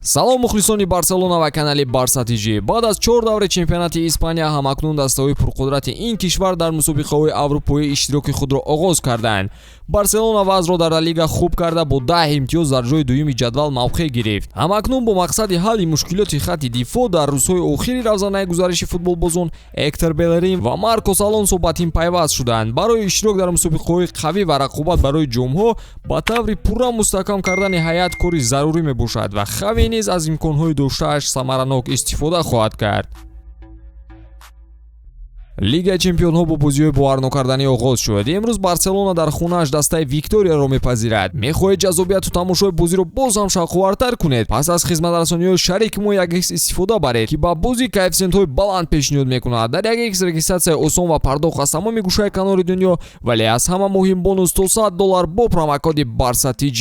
Салом, мухлисони Барселона ва канали Барса ТЖ. Баъд аз 4 даври чемпионати Испания ҳамакнун дастаҳои пурқудрати ин кишвар дар мусобиқаҳои аврупоӣ иштироки худро оғоз карданд. Барселона вазъро дар Ла Лига хуб карда, бо 10 имтиёз дар ҷои дуюми ҷадвал мавқеъ гирифт. Ҳамакнун бо мақсади ҳалли мушкилоти хатти дифоъ дар рӯзҳои охири равзанаи гузариши футболбозон Эктор Белерин ва Маркос Алонсо ба тим пайваст шуданд. Барои иштирок дар мусобиқаҳои қавӣ ва рақобат барои ҷомҳо ба таври пурра мустаҳкам кардани ҳайат кори зарурӣ мебошад ва Хави низ аз имконҳои доштааш самаранок истифода хоҳад кард. Лигаи чемпионҳо бо бозиҳои боварнокарданӣ оғоз шуд. Имрӯз Барселона дар хонааш дастаи Викторияро мепазирад. Мехоҳед ҷаззобияту тамошои бозиро боз ҳам шавқовартар кунед? Пас аз хизматрасониҳои шарики мо 1x истифода баред, ки ба бозӣ коэффисиентҳои баланд пешниҳод мекунад. Дар 1x регистратсияи осон ва пардохт аз тамоми гӯшаи канори дунё, вале аз ҳама муҳим бонус то $100 бо промокоди Барса ТЖ.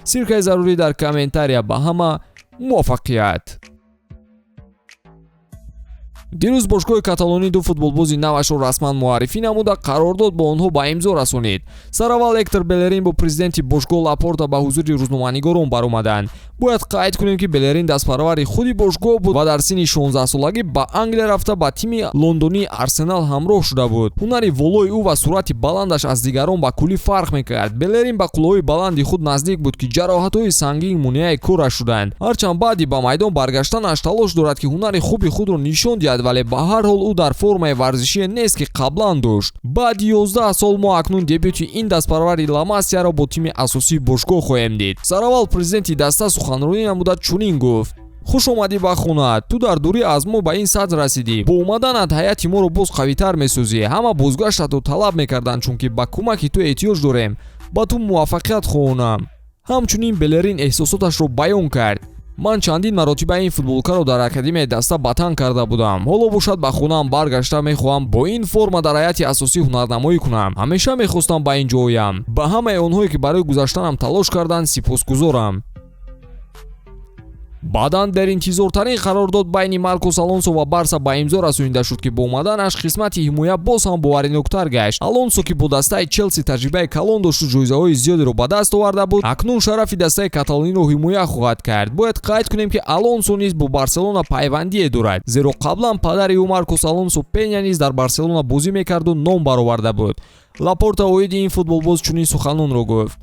Ссылкаи зарурӣ дар комментария. Ба ҳама муваффақият. Дирӯз бошгоҳи каталонӣ ду футболбози навашро расман муаррифӣ намуда, қарордод бо онҳо ба имзо расонид. Сараввал Эктор Белерин бо президенти бошгоҳ Лапорта ба ҳузури рӯзноманигорон баромаданд. Бояд қайд кунем, ки Белерин дастпарвари худи бошгоҳ буд ва дар синни 16-солагӣ ба Англия рафта, ба тими лондонии Арсенал ҳамроҳ шуда буд. Ҳунари волои ӯ ва суръати баландаш аз дигарон ба куллӣ фарқ мекард. Белерин ба қуллаҳои баланди худ наздик буд, ки ҷароҳатҳои сангин монеаи кораш шуданд. Ҳарчанд баъди ба майдон баргаштанаш талош дорад, ки ҳунари хуби худро нишон диҳад, вале ба ҳар ҳол ӯ дар формаи варзишие нест, ки қаблан дошт. Баъди 11 сол мо акнун дебюти ин дастпарвари Ла Масияро бо тими асосии бошгоҳ хоҳем дид. Сараввал президенти даста суханронӣ намуда, чунин гуфт: «Хуш омадӣ ба хона. Ту дар дурӣ аз мо ба ин сатҳ расидӣ. Бо омаданат ҳайати моро боз қавитар месозӣ. Ҳама бозгаштатро талаб мекарданд, чунки ба кӯмаки ту эҳтиёҷ дорем. Ба ту муваффақият хоҳонам». Ҳамчунин Белерин эҳсосоташро баён кард: «Ман чандин маротиба ин футболкаро дар академияи даста ба тан карда будам. Ҳоло бошад, ба хонаам баргашта, мехоҳам бо ин форма дар ҳайати асосӣ ҳунарнамоӣ кунам. Ҳамеша мехостам ба ин ҷо оям. Ба ҳамаи онҳое, ки барои гузаштанам талош карданд, сипосгузорам». Баъдан деринтизортарин қарордод байни Маркос Алонсо ва Барса ба имзо расонида шуд, ки бо омаданаш қисмати ҳимоя боз ҳам бовариноктар гашт. Алонсо, ки бо дастаи Челси таҷрибаи калон дошту ҷоизаҳои зиёдеро ба даст оварда буд, акнун шарафи дастаи каталониро ҳимоя хоҳад кард. Бояд қайд кунем, ки Алонсо низ бо Барселона пайвандие дорад, зеро қаблан падари ӯ Маркос Алонсо Пеня низ дар Барселона бозӣ мекарду ном бароварда буд. Лапорта оиди ин футболбоз чунин суханонро гуфт: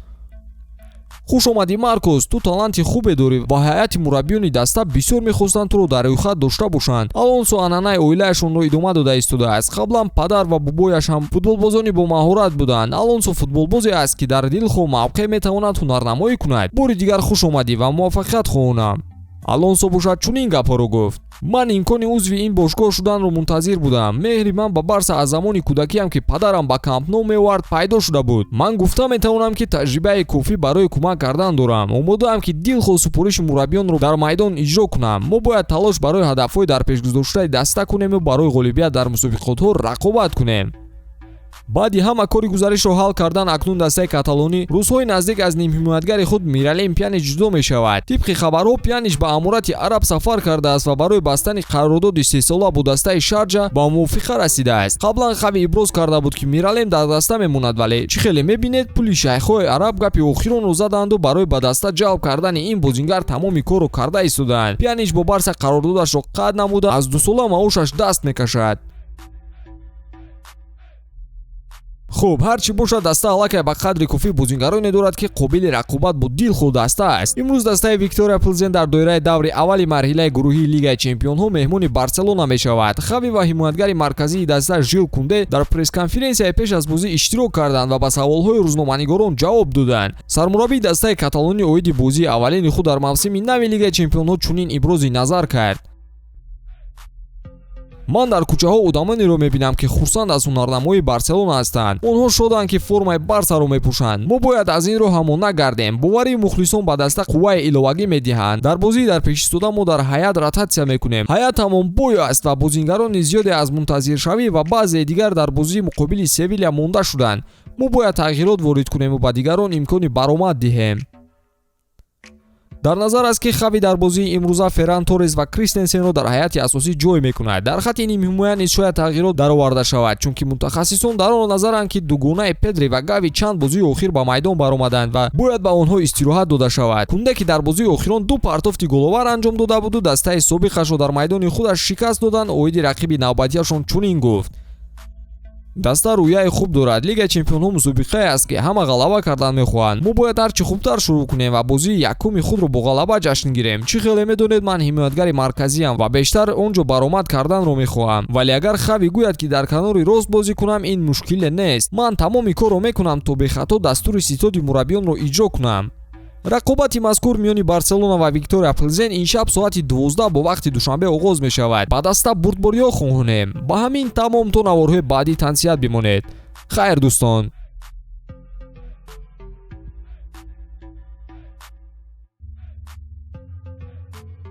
«Хуш омадӣ, Маркос. Ту таланти хубе дорӣ ва ҳайати мураббиёни даста бисёр мехостанд туро дар рӯйхат дошта бошанд». Алонсо анъанаи оилаашонро идома дода истодааст. Қаблан падар ва бобояш ҳам футболбозони бомаҳорат буданд. Алонсо футболбозе аст, ки дар дилхоҳ мавқеъ метавонад ҳунарнамоӣ кунад. Бори дигар хуш омадӣ ва муваффақият хоҳонам. Алонсо бошад, чунин гапҳоро гуфт: «Ман имкони узви ин бошгоҳ шуданро мунтазир будам. Меҳри ман ба Барса аз замони кӯдакиам, ки падарам ба Камп Ну меовард, пайдо шуда буд. Ман гуфта метавонам, ки таҷрибаи кофӣ барои кӯмак кардан дорам. Омодаам, ки дилхоҳ супориши мураббиёнро дар майдон иҷро кунам. Мо бояд талош барои ҳадафҳои дар пешгузоштаи даста кунему барои ғолибият дар мусобиқотҳо рақобат кунем». Баъди ҳама кори гузаришро ҳал кардан, акнун дастаи каталонӣ рӯзҳои наздик аз нимҳимоятгари худ Миралем Пянич ҷудо мешавад. Тибқи хабарҳо, Пянич ба Аморати Араб сафар кардааст ва барои бастани қарордоди сесола бо дастаи Шарҷа ба мувофиқа расидааст. Қаблан Хави иброз карда буд, ки Миралем дар даста мемонад, вале чӣ хеле мебинед, пули шайхҳои араб гапи охиронро заданду барои ба даста ҷалб кардани ин бозингар тамоми корро карда истодаанд. Пянич бо Барса қарордодашро қатъ намуда, аз дусола маошаш даст мекашад. Хуб, ҳар чӣ бошад, даста аллакай ба қадри кофӣ бозингароне дорад, ки қобили рақобат бо дилхоҳ даста аст. Имрӯз дастаи Виктория Плзен дар доираи даври аввали марҳилаи гурӯҳии Лигаи чемпионҳо меҳмони Барселона мешавад. Хави ва ҳимоятгари марказии даста Жил Кунде дар пресс-конференсияи пеш аз бозӣ иштирок карданд ва ба саволҳои рӯзноманигорон ҷавоб доданд. Сармураббии дастаи каталонӣ оиди бозии аввалини худ дар мавсими нави Лигаи чемпионҳо чунин ибрози назар кард: «Ман дар кӯчаҳо одамонеро мебинам, ки хурсанд аз ҳунарнамоии Барселона ҳастанд. Онҳо шоданд, ки формаи Барсаро мепӯшанд. Мо бояд аз ин роҳ ҳамон нагардем. Боварии мухлисон ба даста қувваи иловагӣ медиҳанд. Дар бозии дар пешистода мо дар ҳайат ротатсия мекунем. Ҳайатамон бой аст ва бозингарони зиёде аз мунтазиршавӣ ва баъзеи дигар дар бозии муқобили Севиля монда шуданд. Мо бояд тағйирот ворид кунему ба дигарон имкони баромад диҳем». Дар назар аст, ки Хави дар бозии имрӯза Ферран Торрес ва Кристенсенро дар ҳайати асосӣ ҷой мекунад. Дар хати нимҳимоя низ шояд тағйирот дароварда шавад, чунки мутахассисон дар он назаранд, ки дугонаи Педри ва Гави чанд бозии охир ба майдон баромаданд ва бояд ба онҳо истироҳат дода шавад. Кунде, ки дар бозии охирон ду партофти головар анҷом дода буду дастаи собиқашро дар майдони худаш шикаст доданд, оиди рақиби навбатиашон чунин гуфт: «Даста рӯяи хуб дорад. Лигаи чемпионҳо мусобиқае аст, ки ҳама ғалаба кардан мехоҳанд. Мо бояд ҳарчи хубтар шурӯъ кунем ва бозии якуми худро бо ғалаба ҷашн гирем. Чӣ хеле медонед, ман ҳимоятгари марказиам ва бештар он ҷо баромад карданро мехоҳам, вале агар Хави гӯяд, ки дар канори рост бозӣ кунам, ин мушкиле нест. Ман тамоми корро мекунам, то бехато дастури ситоди мураббиёнро иҷро кунам». Рақобати мазкур миёни Барселона ва Виктория Плзен ин шаб соати 12 бо вақти Душанбе оғоз мешавад. Ба даста бурдбориҳо хоҳонем. Ба ҳамин тамом, то наворҳои баъдӣ тансиҳат бимонед. Хайр, дӯстон.